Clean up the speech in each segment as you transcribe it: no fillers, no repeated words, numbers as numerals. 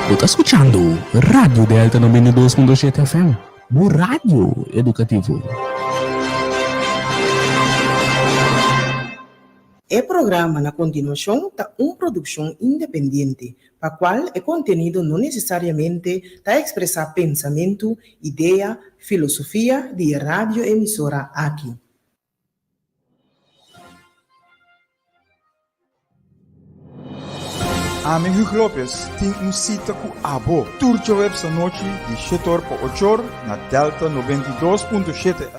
Bo ta skuchando Radio Delta 92.7 FM, bo radio edukativo. E programa na kontinuashon ta un produkshon independiente, pa kual e kontenido no nesesariamente ta ekspresá pensamentu, idea, filosofia di e radioemisora aki. Ami Hugh Lopez tin un sita ku abo tur djaweps anochi di shetor pa ochor na Delta 92.7.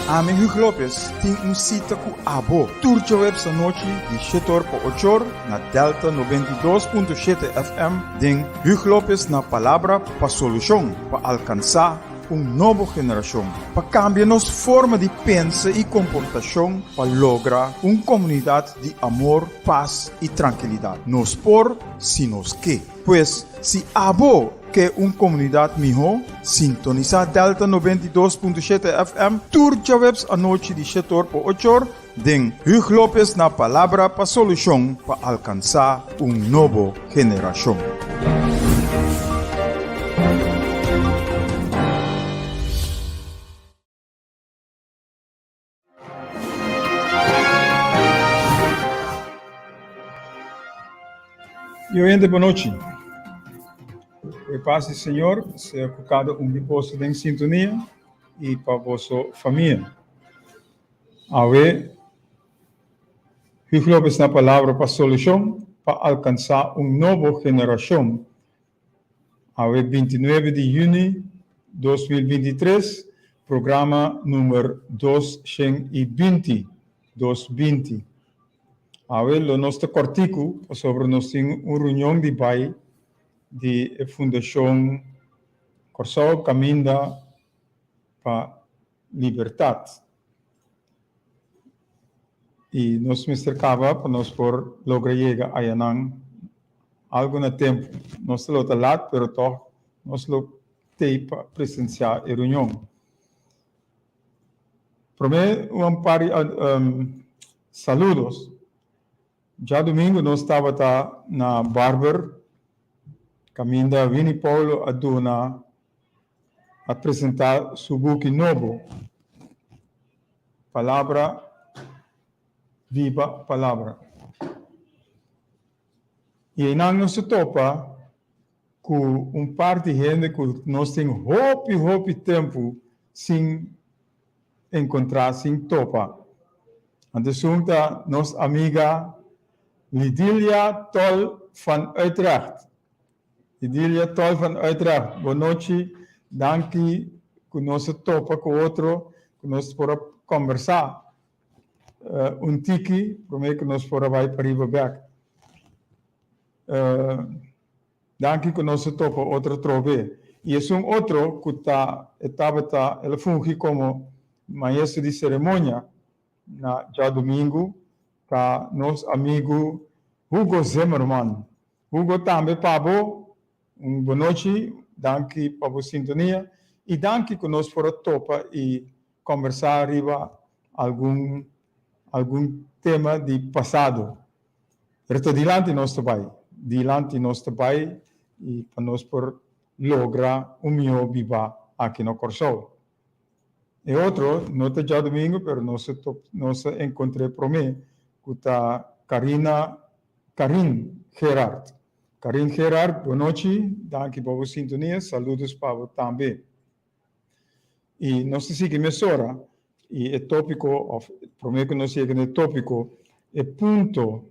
Ami Hugh Lopez tin un sita ku abo tur djaweps anochi di shetor pa ochor na Delta 92.7 FM den Hugh Lopez na Palabra pa Solushon pa alkansá un nobo generashon, pa kambia nos forma di pensa i komportashon pa logra un komunidat di amor, pas i trankilidat. Nos por si nos ke. Pues, si abo ke un komunidat mihó, sintonisá Delta 92.7 FM tur djaweps anochi di shetor pa ochor Den Hugh Lopez na Palabra pa Solushon pa alkansá un nobo generashon. Mi oyente bonochi. E pas di Señor sea ku kada un di boso den sintonia i pa boso famia. Awe, Hugh Lopez na palabra pa solushon pa alkansá un nobo generashon. Awe 29 di yüni 2023, programa numer 220, dos binti. Awe lo nos ta kòrtiku pasobra nos tin un reunion di bai di e Fundashon Kòrsou Kaminda pa libertat. I nos mester kaba pa nos por logra yega ayanan algu na tempu. Nos ta lo ta lat, pero tòg nos lo tei pa presensiá e reunion. Promé un par di saludos. Djadumingu nos tabata na Barber kaminda Winnie Paulo a duna a presentá su buki nobo, Palabra Biba Palabra. I einan nos ta topa ku un par di hende ku nos tin hopi, hopi tempu sin enkontrá, sin topa. Anto esun ta nos amiga Lidilia Tol van Utrecht. Idilia Tol van Uitrecht, bon nochi, danki ku nos a topa ku otro, ku nos por a kombersá un tiki promé ku nos por a bai pariba bèk. Danki ku nos a topa otro atrobe. I esun otro ku ta e tabata, el a fungi komo maestro di seremonia na djadumingu ta nos amigu Hugo Zimmerman. Hugo tambe pa bo un bonochi, danki pa bo sintonia y danki cu nos por a topa y combersa riba algun algun tema di pasado. Pero ta dilanti nos ta bay, dilanti nos ta bay y pa nos por logra un miho biba aki na Corsou. E otro no ta djadomingo pero nos a nos a encontre prome cu ta Carina Karin Gerard. Karin Gerard, bonochi, danki pa bo sintonia, saludos pa bo tambe. I nos ta sigui mesora i e tópiko, òf promé ku nos yega na e tópiko, e punto,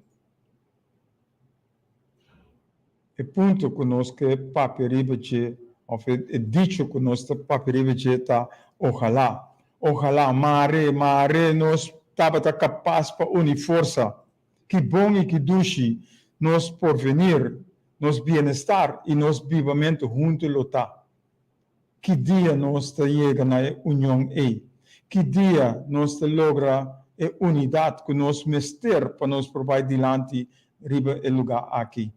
e punto ku nos ke papia riba dje, òf e dicho ku nos ta papia riba dje ta ojalá. Ojalá, mare, mare nos tabata kapas pa uni forsa. Ki bon i ki dushi nos porvenir, nos bienestar i nos bibamentu huntu lo ta! Ki dia nos ta yega na e union ei? Ki dia nos ta logra e unidat ku nos mester pa nos por bai dilanti riba e lugá aki?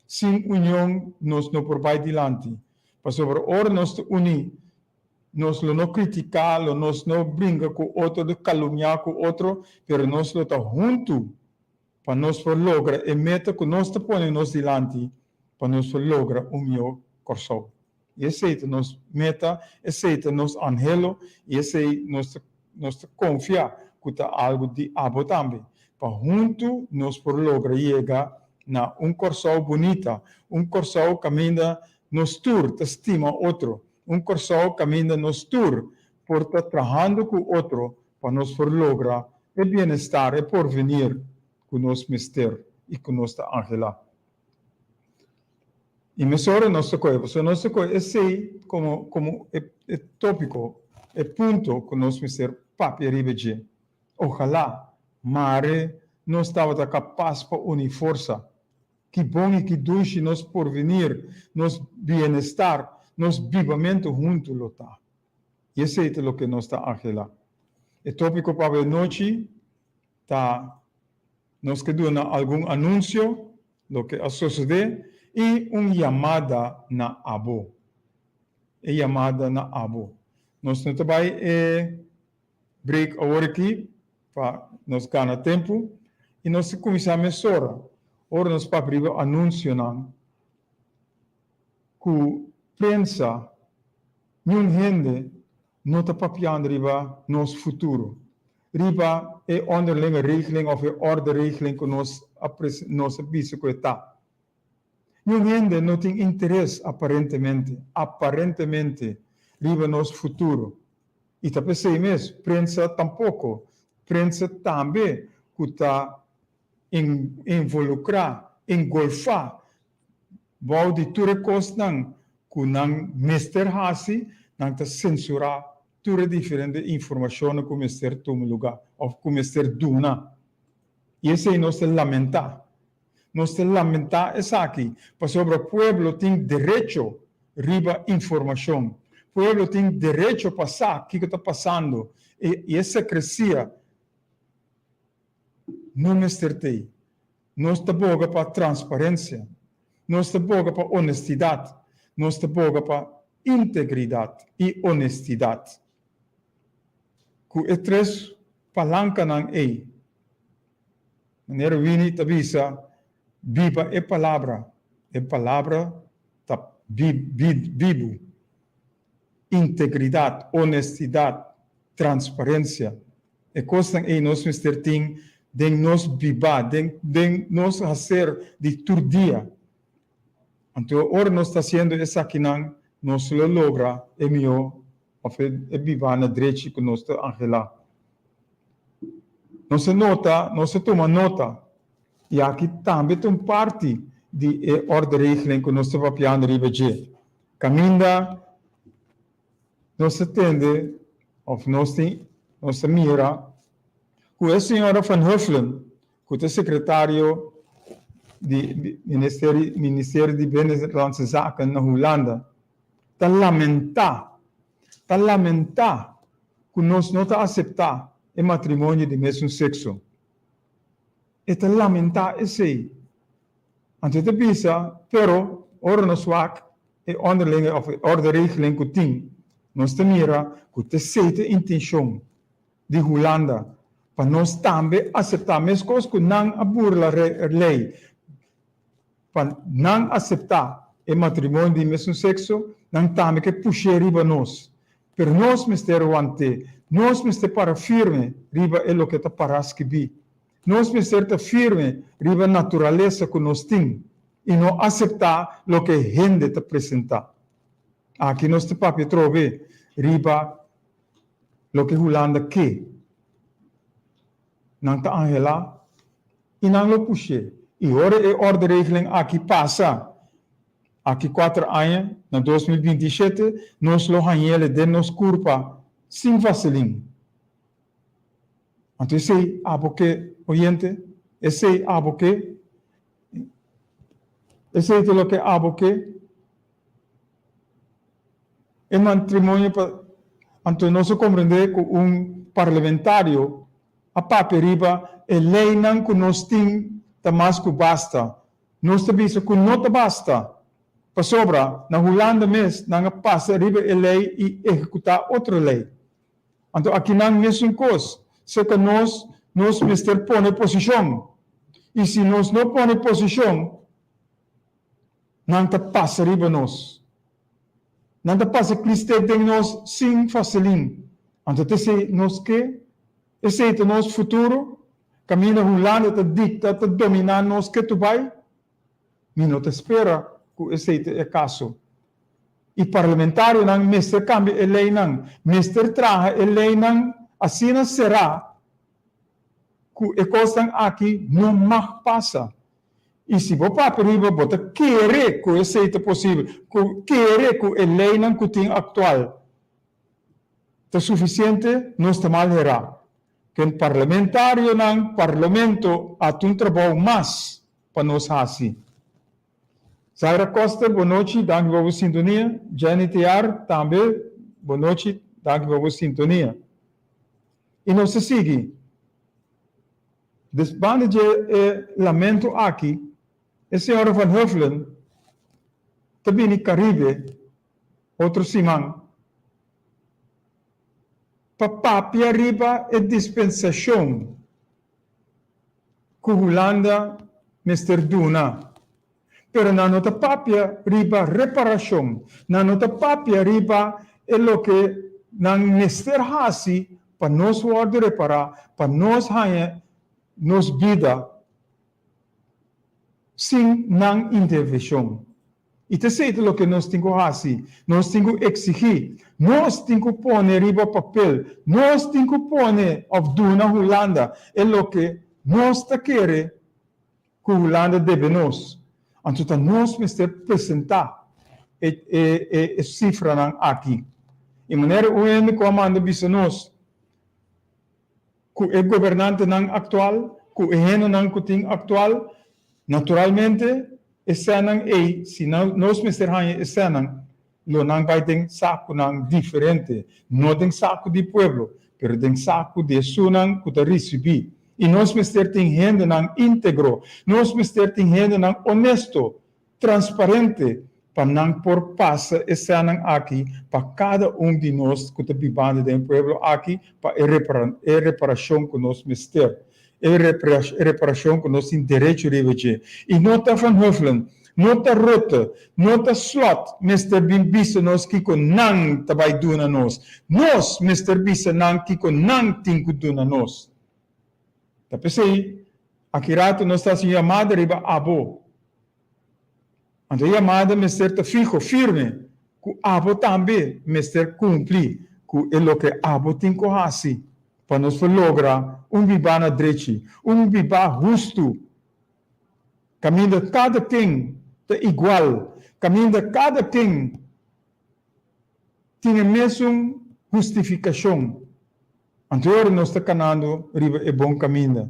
Sin union nos no por bai dilanti, pasobra ora nos ta uní, Nos lo no kritiká, lo nos no bringa ku otro, no kalumniá ku otro, pero nos lo ta huntu. pa nos por logra e meta ku nos ta pone nos dilanti pa nos por logra un mihó Kòrsou. I esei ta nos meta, esei ta nos anhelo i esei nos ta nos ta konfia ku ta algu di abo tambe, pa huntu nos por logra yega na un Kòrsou bunita, un Kòrsou kaminda nos tur ta stima otro, un Kòrsou kaminda nos tur por ta trahando ku otro pa nos por logra e bienestar, e porvenir ku nos mester i ku nos ta anhelá. I mesora nos ta kohe, pasobra nos ta kohe esei komo komo e e tópiko, e punto ku nos mester papia riba dje. Ohalá mare nos tabata kapas pa uni forsa. Ki bon i ki dushi nos porvenir, nos bienestar, nos bibamentu huntu lo ta. I esei ta loke nos ta anhelá. E tópiko pa awe nochi ta Nos ke duna algun anunsio, loke a sosodé, i un yamada na abo. E yamada na abo. Nos no ta bai e break awor aki pa nos gana tempu i nos ta kuminsá mesora ora nos papia riba anunsionan ku prensa niun hende no ta papiando riba nos futuro, riba e onderlinge regeling of e orderegeling ku nos a nos a bisa ku e ta. Niun hende no tin interes aparentemente, aparentemente, riba nos futuro. I ta p'esei mes, prensa tampoko, prensa tambe ku ta involukrá, engolfá Bou di tur e kosnan ku nan mester hasi, nan ta sensurá tur e diferente informashonnan ku mester tuma lugá òf ku mester duna. I esei nos ta lamentá. Nos ta lamentá esaki pasobra pueblo tin derecho riba informashon. Pueblo tin derecho pa sa kiko ta pasando i e sekresia no mester t'ei. Nos ta boga pa transparencia. Nos ta boga pa honestidad. Nos ta boga pa integridad y honestidad. Cu e tres palancanan ey, manera Winnie ta bisa, biba e palabra. E palabra ta bibu. Integridad, honestidad, transparencia. E kosnan ei nos mester tin den nos bibá, den den nos haser di tur dia. Anto ora nos ta hasiendo esakinan, nos lo logra e mihó òf e e bibá na drechi ku nos ta anhelá. Nos a nota, nos a tuma nota, i aki tambe ta un parti di e orderegeling ku nos ta papiando riba dje. Kaminda Nos ta tende of nos tin nos ta mira ku e señora Van Huffelen ku ta sekretario di ministerio ministerio di Binnenlandse Zaken na Hulanda ta lamentá ta lamentá ku nos no ta aseptá e matrimonio di mesun sekso. E ta lamentá esei. Anto e ta bisa, pero ora nos wak e onderlinge of e orderegeling ku tin, nos ta mira ku ta esei ta intenshon di Hulanda pa nos tambe aseptá meskos ku nan a burla lei pa nan aseptá e matrimonio di mesun sekso, nan tambe ke push'é riba nos. Pero nos mester want'é, nos mester para firme riba e loke ta pará skibí. Nos mester ta firme riba naturalesa ku nos tin i no aseptá loke hende ta presentá. Aki nos ta papia trobe riba loke Hulanda ke. Nan ta anhelá i nan lo push'é. I ora e orderegeling aki pasa, aki kuater aña, na 2027, nos lo hañ'ele den nos kurpa sin vaselin. Anto esei abo ke, oyente? Esei abo ke? Esei ta loke abo ke? E matrimonio pa Anto nos a komprendé ku un parlamentario a papia riba e leinan ku nos tin ta mas ku basta. Nos ta bisa ku no ta basta, pasobra na Hulanda mes nan a pasa riba e lei i ehekutá otro lei. Anto akinan mesun kos, serka nos, nos mester pone posishon. I si nos no pone posishon, nan ta pasa riba nos. Nan ta pasa klistek den nos sin vaselin. Anto ta esei nos ke? Esei ta nos futuro? Kaminda Hulanda ta dikta, ta dominá nos ketu bai? Mi no ta spera ku esei ta e kaso. I parlamentarionan mester kambia e leinan, mester traha e leinan asina será ku e kosnan aki no mag pasa. I si bo papia riba bo ta kere ku esei ta posibel, ku kere ku e leinan ku tin aktual ta sufisiente, nos ta mal herá. Ken parlamentarionan, parlamento a ta un trabou mas pa nos hasi. Zaira Koster, bonochi, danki pa bo sintonia. Jenny Tear, tambe bonochi, danki pa bo sintonia. I nos ta sigui. Des banda dje e lamento aki, e señora Van Huffelen ta bini Caribe otro siman pa papia riba e dispensashon ku Hulanda mester duna. Pero nan no ta papia riba reparashon, nan no ta papia riba e loke nan mester hasi pa nos wòrdu repará, pa nos haña nos bida sin nan intervenshon. I ta esei ta loke nos tin ku hasi, nos tin ku eksigí, nos tin ku pone riba papel, nos tin ku pone òf duna Hulanda e loke nos ta kere ku Hulanda debe nos. Anto ta nos mester presentá e e e sifranan aki. I manera un hende ku a manda bisa nos ku e gobernantenan aktual, ku e hendenan ku tin aktual, naturalmente e sènnan ei, si nos mester haña e sènnan, lo nan bai den sakunan diferente, no den saku di pueblo, pero den saku di esunnan ku ta risibí. I nos mester tin hendenan íntegro, nos mester tin hendenan onesto, transparente, pa nan por pasa e sènnan aki pa kada un di nos ku ta bibando den e pueblo aki, pa e e reparashon ku nos mester, e reparashon ku nos tin derecho riba dje. I no ta Van Huffelen, no ta Rutte, no ta Slot mester bin bisa nos kiko nan ta bai duna nos. Nos mester bisa nan kiko nan tin ku duna nos. Ta p'esei, aki rato nos ta hasi un yamada riba abo. Anto e yamada mester ta fiho, firme, ku abo tambe mester kumpli ku e loke abo tin ku hasi pa nos por logra un bibá na drechi, un bibá hustu, kaminda kada ken ta igual, kaminda kada ken tin e mesun hustifikashon. Anto e ora nos ta kanando riba e bon kaminda.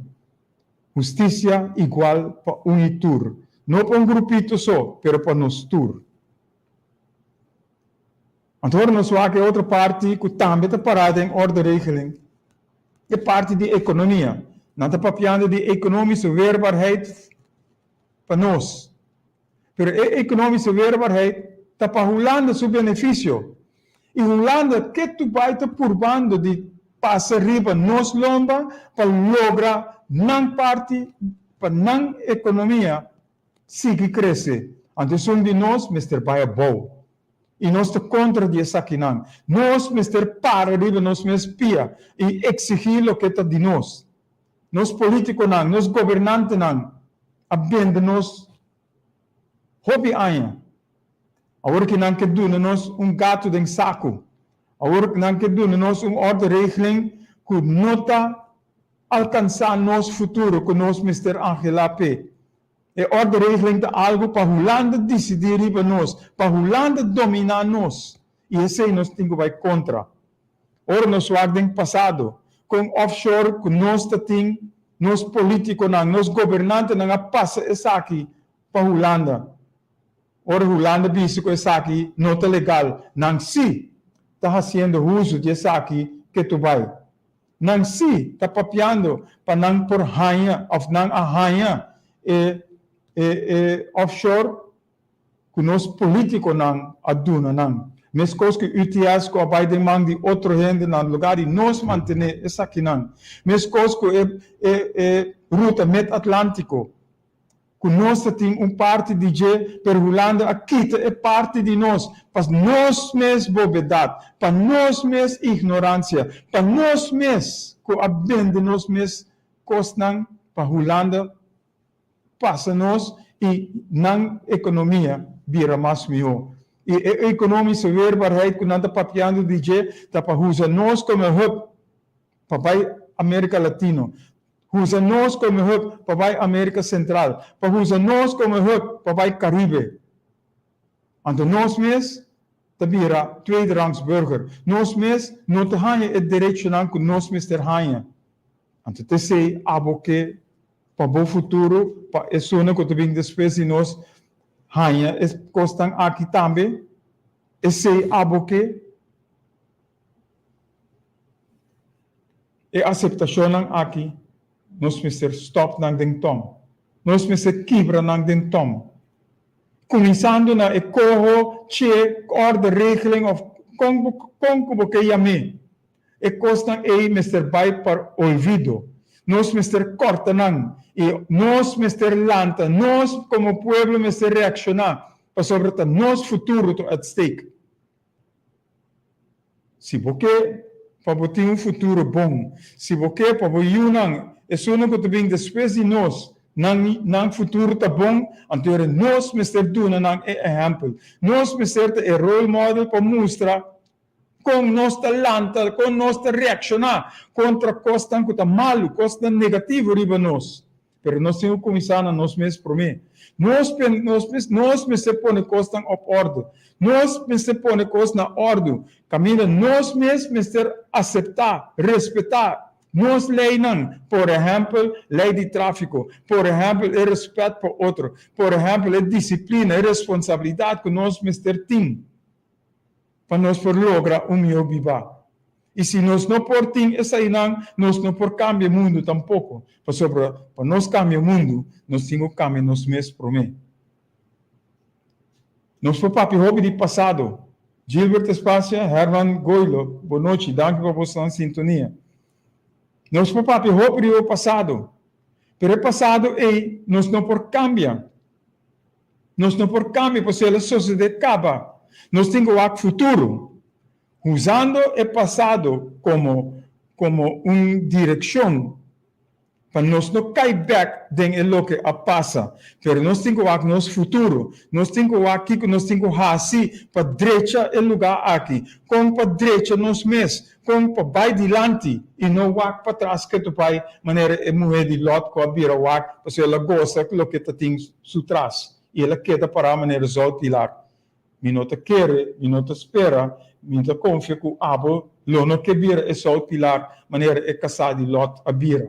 Hustisia igual pa un i tur. No pa un grupito so, pero pa nos tur. Anto ora nos wak e otro parti ku tambe ta pará den orderegeling, e parti di ekonomia. Nan ta papiando di economische weerbaarheid pa nos. Pero e economische weerbaarheid ta pa Hulanda su beneficio. I Hulanda ketu bai ta purbando di pasa riba nos lomba pa logra nan parti pa nan economia sigui crece. Anto esun di nos mester bai abou. I nos ta contra di esakinan. Nos mester para riba nos mes pia i exigi loke ta di nos. Nos politiconan, nos gobernantenan a bende nos hopi aña. Awor ki nan ke duna nos un gato den saku. Awor nan ke duna nos un orderegeling ku no ta alkansá nos futuro ku nos mester anhelá p'e. E orderegeling ta algu pa Hulanda disidí riba nos, pa Hulanda dominá nos. I esei nos tin ku bai kontra. Ora nos wak den pasado, kon offshore ku nos ta tin, nos politikonan, nos gobernantenan a pasa esaki pa Hulanda. Ora Hulanda bisa ku esaki no ta legal, nan sí ta hasiendo huzu di esaki ketu bai. Nan sí ta papiando pa nan por haña òf nan a haña e e e offshore ku nos politikonan a duna nan. Meskos ku UTS ku a bai den man di otro hende na lugar di nos mantené esakinan. Meskos ku e e e ruta Mid-Atlántiko. ku nos ta tin un parti di dje, pero Hulanda a kita e parti di nos pa nos mes bobedat, pa nos mes ignoransia, pa nos mes ku a bende nos mes kosnan pa Hulanda pasa nos i nan ekonomia bira mas mihó. I e ekonomische weerbaarheid ku nan ta papiando di dje ta pa usa nos komo hub pa bai Amerika Latino, usa nos komo hub pa bai Amerika Sentral, pa usa nos komo hub pa bai Karibe. Anto nos mes ta bira tweederangs burger. Nos mes no ta haña e derechonan ku nos mester haña. Anto ta esei abo ke pa bo futuro, pa esunnan ku ta bin despues di nos haña e kosnan aki tambe. Esei abo ke e aseptashonnan aki nos mester stòp nan den tòm. Nos mester kibra nan den tòm. Kuminsando na e koho, che, orde, regeling òf kon bo kon ku bo ke yam'é. E kosnan ei mester bai pa olvido. Nos mester kòrta nan i nos mester lanta. Nos komo pueblo mester reakshoná pasobra ta nos futuro ta at stake. Si bo ke pa bo tin un futuro bon, si bo ke pa bo yunan, esunnan ku ta bin despues di nos, nan nan futuro ta bon, anto ora nos mester duna nan e ehèmpel. Nos mester ta e role model pa mustra Kon nos ta lanta, kon nos ta reakshoná kontra kosnan ku ta malu, kosnan negativo riba nos. Pero nos tin ku kuminsá na nos mes promé. Nos nos nos mester pone kosnan op òrdu. Nos mester pone kos na òrdu kaminda nos mes mester aseptá, respetá nos leinan, por ehèmpel, lei di tráfiko, por ehèmpel, e rèspèt pa otro, por ehèmpel, e disiplina, e responsabilidat ku nos mester tin. pa nos por logra un mihó bibá. I si nos no por tin esainan, nos no por kambia mundu tampoko, pasobra pa nos kambia mundu, nos tin ku kambia nos mes promé. Nos por papia hopi di pasado. Gilbert Espacia, Herman Goilo, bo nochi, danki pa bosonan sintonia. Nos por papia hopi riba pasado, pero e pasado ei nos no por kambia. Nos no por cambia pasobra el a sosode caba. Nos tin cu wak futuro, usando e pasado como como un direccion pa nos no cay bek den e loke a pasa. Pero nos tin cu wak nos futuro. Nos tin cu wak kico nos tin cu haci pa drecha e lugar aki, con pa drecha nos mes, con pa bay dilanti y no wak patras ketu bay manera e muhe di Lot cu a bira wak pasobra el a gosa loke ta tin su tras y el a keda pará manera zoutpilar. Mi no ta kere, mi no ta spera, mi ta confia cu abo lo no ke bira e zoutpilar manera e casá di Lot a bira.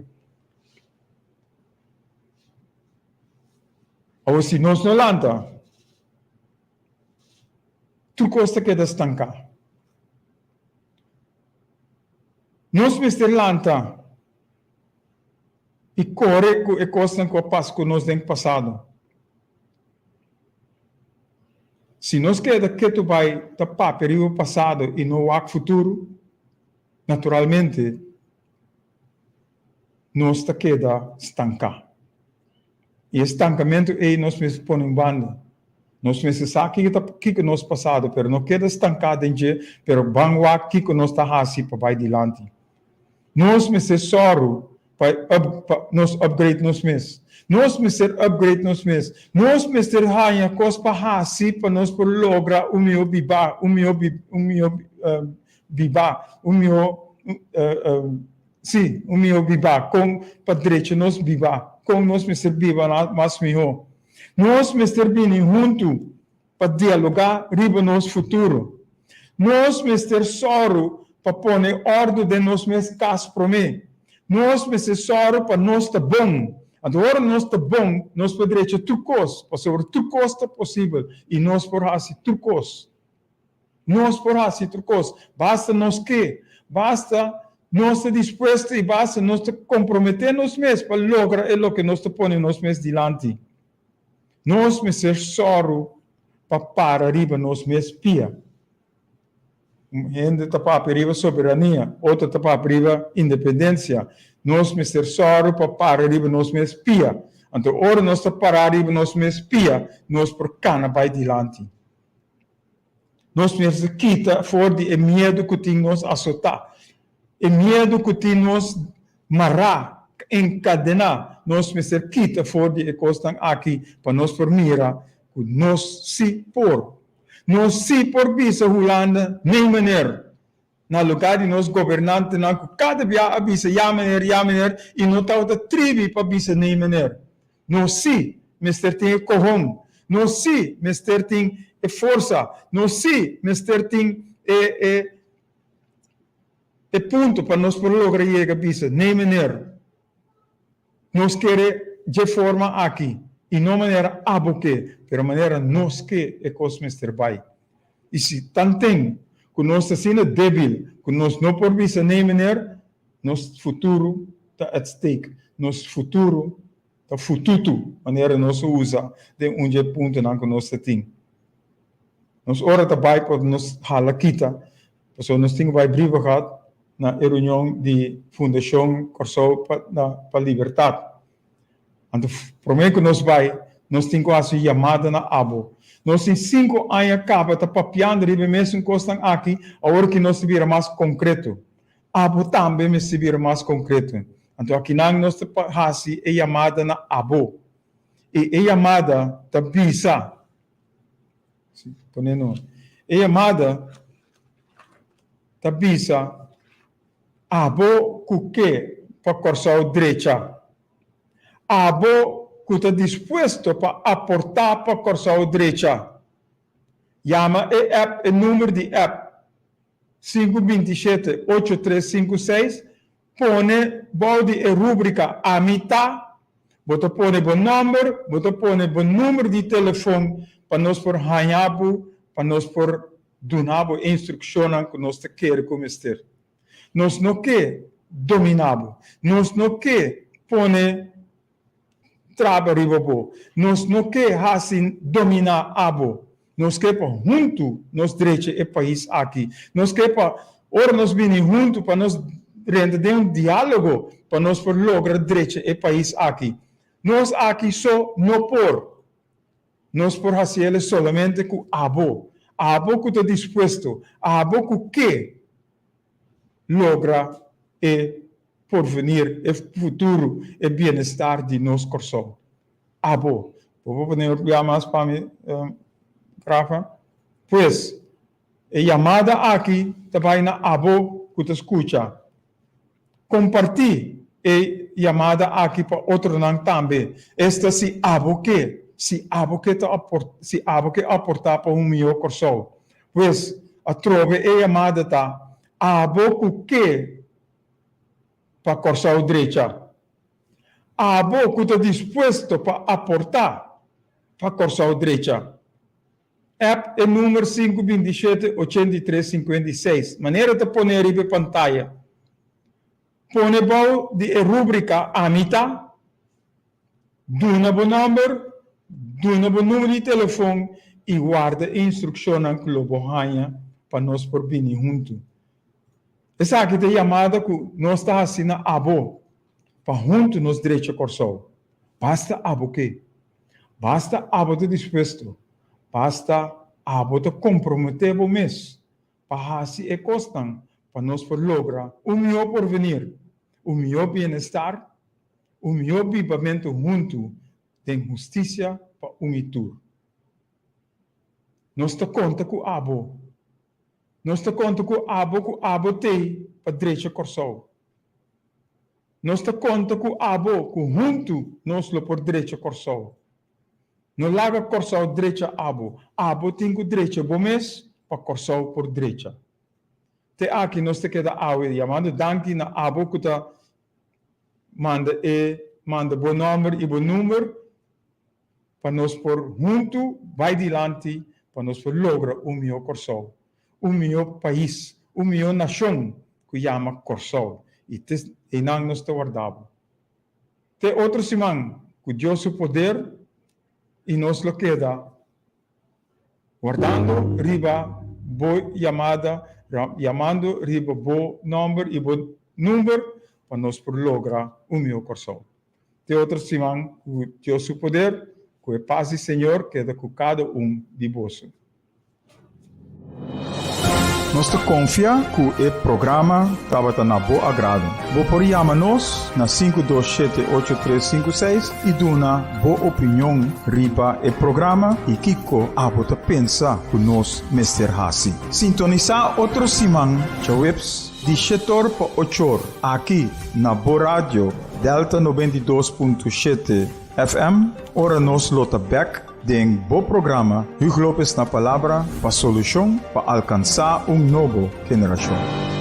Awor si nos no lanta, tur cos ta keda stanká. Nos mester lanta i kore ku e kosnan ku a pasa ku nos den pasado. Si nos keda ketu bai ta papia riba pasado i no wak futuro, naturalmente nos ta keda stanká. I e stankamentu ei nos mester pone un banda. Nos mester sa kiko ta kiko nos pasado, pero no keda stanká den dje, pero ban wak kiko nos ta hasi pa bai dilanti. Nos mester sòru pa up pa nos upgrade nos mes. Nos mester upgrade nos mes. Nos mester haña kos pa hasi pa nos por logra un mihó bibá, un mihó un mihó bibá, un mihó sí, un mihó bibá. Kon pa drecha nos bibá, kon nos mester biba mas mihó. Nos mester bini huntu pa dialogá riba nos futuro. Nos mester sòru pa pone òrdu den nos mes kas promé. Nos mester sòru pa nos ta bon. Anto ora nos ta bon, nos por drecha tur kos, pasobra tur kos ta posibel i nos por hasi tur kos. Nos por hasi tur kos, basta nos ke, basta nos ta dispuesto i basta nos ta komprometé nos mes pa logra e loke nos ta pone nos mes dilanti. Nos mester sòru pa para riba nos mes pia. Un hende ta papia riba soberania, otro ta papia riba independensia. Nos mester sòru pa para riba nos mes pia. Anto ora nos ta pará riba nos mes pia, nos por kana bai dilanti. Nos mester kita for di e miedu ku tin nos asotá, e miedu ku tin nos mará, enkadená. Nos mester kita for di e kosnan aki pa nos por mira ku nos sí por. Nos sí por bisa Hulanda, Nee meneer! Na lugá di nos gobernantenan ku kada bia a bisa ya meneer, ya meneer i no tabata tribi pa bisa nee meneer. Nos sí mester tin e kohon, nos sí mester tin e forsa, nos sí mester tin e e e punto pa nos por logra yega bisa nee meneer. Nos kere dje forma aki i no manera abo ke, pero manera nos ke e kos mester bai. I si tanten ku nos ta asina debil ku nos no por bisa nee meneer, nos futuro ta at stake, nos futuro ta fututu, manera nos a usa den un dje puntonan ku nos ta tin. Nos ora ta bai pa nos hala kita, pasobra nos tin ku bai Brievengat na e reunion di Fundashon Kòrsou pa Libertat. Anto promé ku nos bai, nos tin ku hasi un yamada na abo. Nos tin sinku aña kaba ta papiando riba e mesun kosnan aki, awor ki nos ta bira mas konkreto. Abo tambe mester bira mas konkreto. Anto akinan nos ta hasi e yamada na abo. I e yamada ta bisa, pone no, e yamada ta bisa abo ku ke pa Kòrsou drecha. Abo ku ta dispuesto pa aportá pa Kòrsou drecha. Yama e app e number di app 527 8356, pone bou di e rúbrika Ami ta, bo ta pone bo nòmber, bo ta pone bo number di telefon pa nos por haña bo, pa nos por duna bo e instrukshonnan ku nos ta kere ku mester. Nos no ke dominá bo. Nos no ke pone traba riba bo. Nos no ke hasi dominá abo. Nos ke pa huntu nos drecha e pais aki. Nos ke pa ora nos bini huntu pa nos renta den un diálogo pa nos por logra drecha e pais aki. Nos aki so no por. Nos por hasiel solamente ku abo. Abo ku ta dispuesto, abo ku ke logra e porvenir, e futuro, e bienestar di nos Kòrsou. Abo. Bo por pone otro bia mas pa mi, Rafa? Pues, e yamada aki ta bai na abo ku ta skucha. Kompartí e yamada aki pa otronan tambe. Esta si abo ke, si abo ke ta si abo ke aportá pa un mihó Kòrsou. Pues, atrobe e yamada ta, Abo ku ke pa Kòrsou drecha. Abo ku ta dispuesto pa aportá pa Kòrsou drecha. App e number sinku 27 83 56, manera ta pone riba e pantaya. Pone bou di e rubrika Ami ta, duna bo nòmber, duna bo number di telefon i warda e instrukshonnan ku lo bo haña pa nos por bini huntu. Esaki ta e yamada ku nos ta hasi na abo pa huntu nos drecha Kòrsou. Basta abo ke. Basta abo ta dispuesto, basta abo ta komprometé bo mes pa hasi e kosnan pa nos por logra un mihó porvenir, un mihó bienestar, un mihó bibamentu huntu den hustisia pa un i tur. Nos ta konta ku abo. Nos ta konta ku abo ku abo t'ei pa drecha Kòrsou. Nos ta konta ku abo ku huntu nos lo por drecha Kòrsou. No laga Kòrsou drecha abo, abo tin ku drecha bo mes pa Kòrsou por drecha. Te aki nos ta keda awe yamando danki na abo ku ta manda e manda bo nòmber i bo number pa nos por huntu bai dilanti pa nos por logra un mihó Kòrsou, un mihó pais, un mihó nashon ku yama Kòrsou i te einan nos ta warda bo. Te otro siman ku Dios su poder i nos lo keda wardando riba bo yamada, yamando riba bo nòmber i bo number pa nos por logra un mihó Kòrsou. Te otro siman ku Dios su poder, ku e pas di Señor keda ku kada un di boso. Nos ta konfia ku e programa tabata na bo agrado. Bo por yama nos na 527 8356 i duna bo opinion riba e programa i kiko abo ta pensa ku nos mester hasi. Sintonisá otro siman djaweps di shetor pa ochor aki na bo radio Delta 92.7 FM ora nos lo ta bèk den bo programa Hugo Lopez na Palabra pa solushon pa alkansá un nobo generashon.